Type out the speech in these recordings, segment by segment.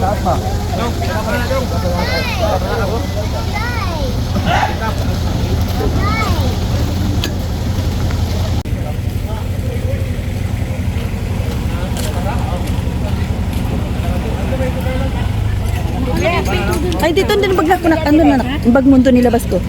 Taas ba? Ay, dito din bag na ko nak ano na nak. Ang bag mo doon nilabas ko.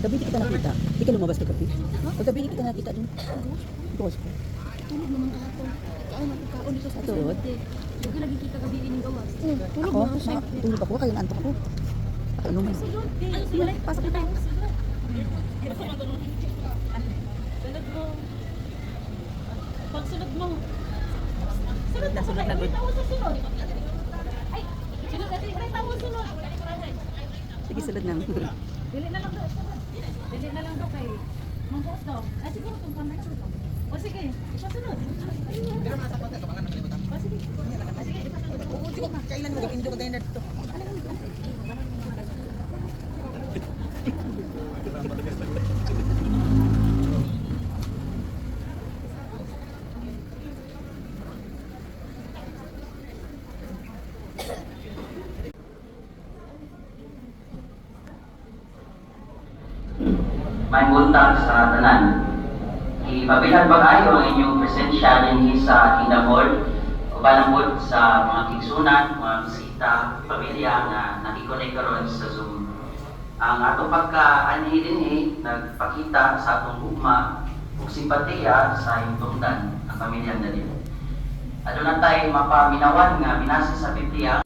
Kagabi di kita nakita. Di ka lumabas kagabi. Kagabi di kita nakita dun. Gawas ko. Tulog naman kahapon. Kaon ako kaon dito sa Tuod? Huwag lagi kita gabi ining gawas. Tulog Ako, na siya. tulog ako, kaya naantok ako. Pakainuman. Ano sila? Pasok na tayo. Sunod mo. Pagsunod mo. Sunod na, sunod na. Tawo sa sunod. Ay, sunod na. Tawo sunod. Sige, sulod na. Dili na lang daw. Dili na lang daw kay Mangkuot daw. Ay, siguro itong pamay. O sige, ipasunod. O sige. O sige, ipasunod. Kailan mo indo ka ganyan dito? May buntag sa tanan. Ipabilhan ba kayo ang inyong presensya dinhi sa Kingdom Hall? Uban po sa mga kigsunan, mga bisita, pamilya nga nakikonek karon sa Zoom. Ang atong pagka-anhi dinhi nagpakita sa atong gugma ug simpatiya sa hintungdan ang pamilya David. Aduna tay mapaminawan nga binasa sa Biblia.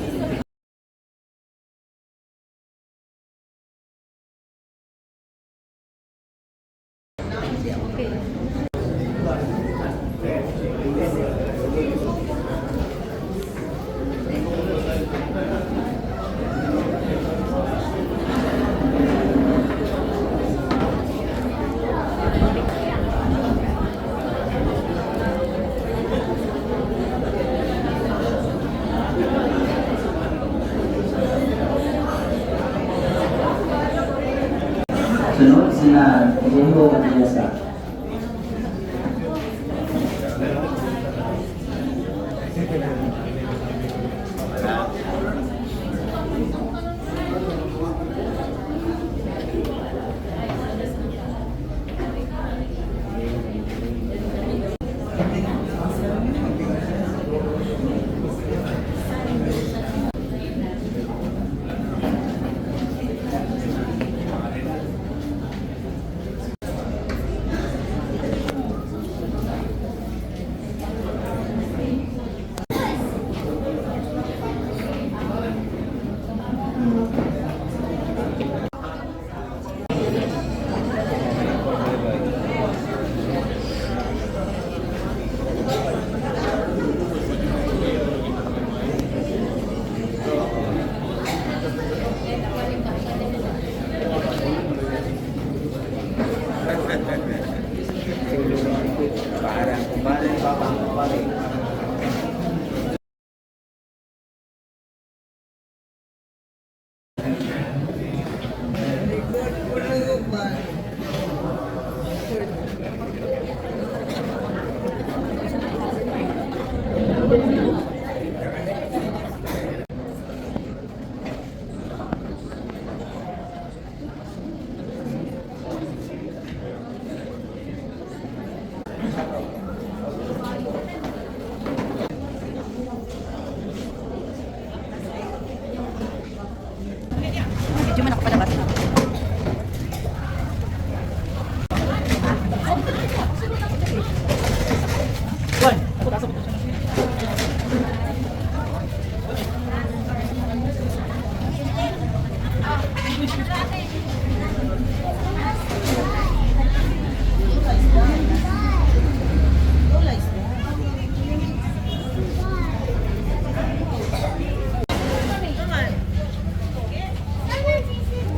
Sunod sina Diego Catiasa. Medyo man ako palabas.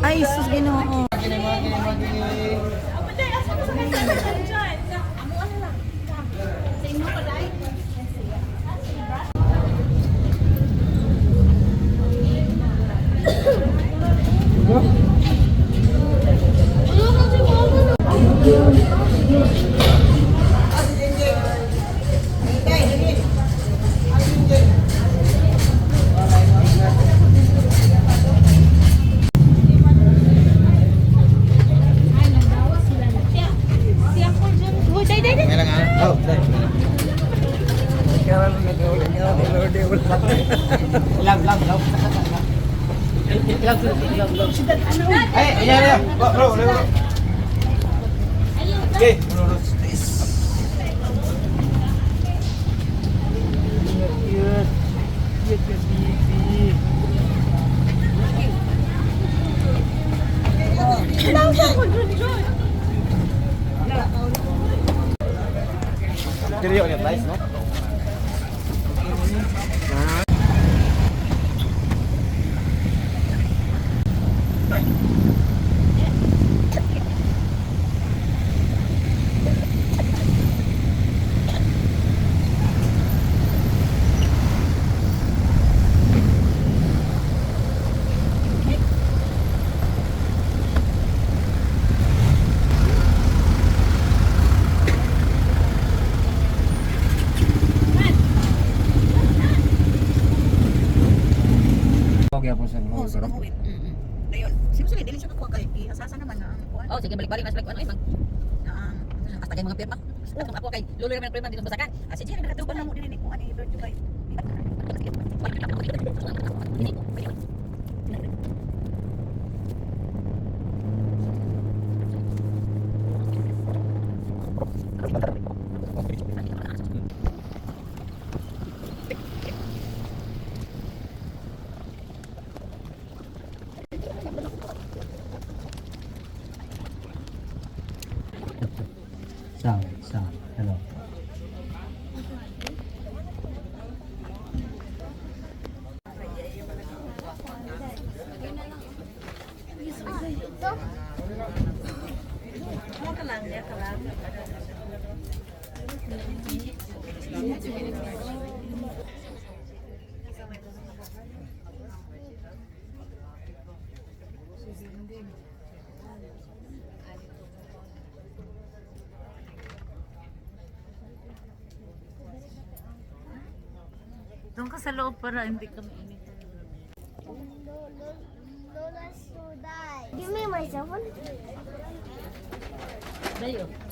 Ay, sus, Ginoo. Oh, sa kamuwit. Ayun, sino sila dili siya kakuha kay asasa naman na ang kuan. Oh, sige, balik-balik mas balik ano ay mag Na ang hasta kay mga pirma. Atong ako kay lulo naman ang pirma dito sa basakan. Ah, sige, Nakatuban na mo din ni kuan ni Virgil kay. Sound, sound. Hello. Doon ka sa loob para hindi ka mainit. Lola Sudai. Give me my cell phone. Dayo.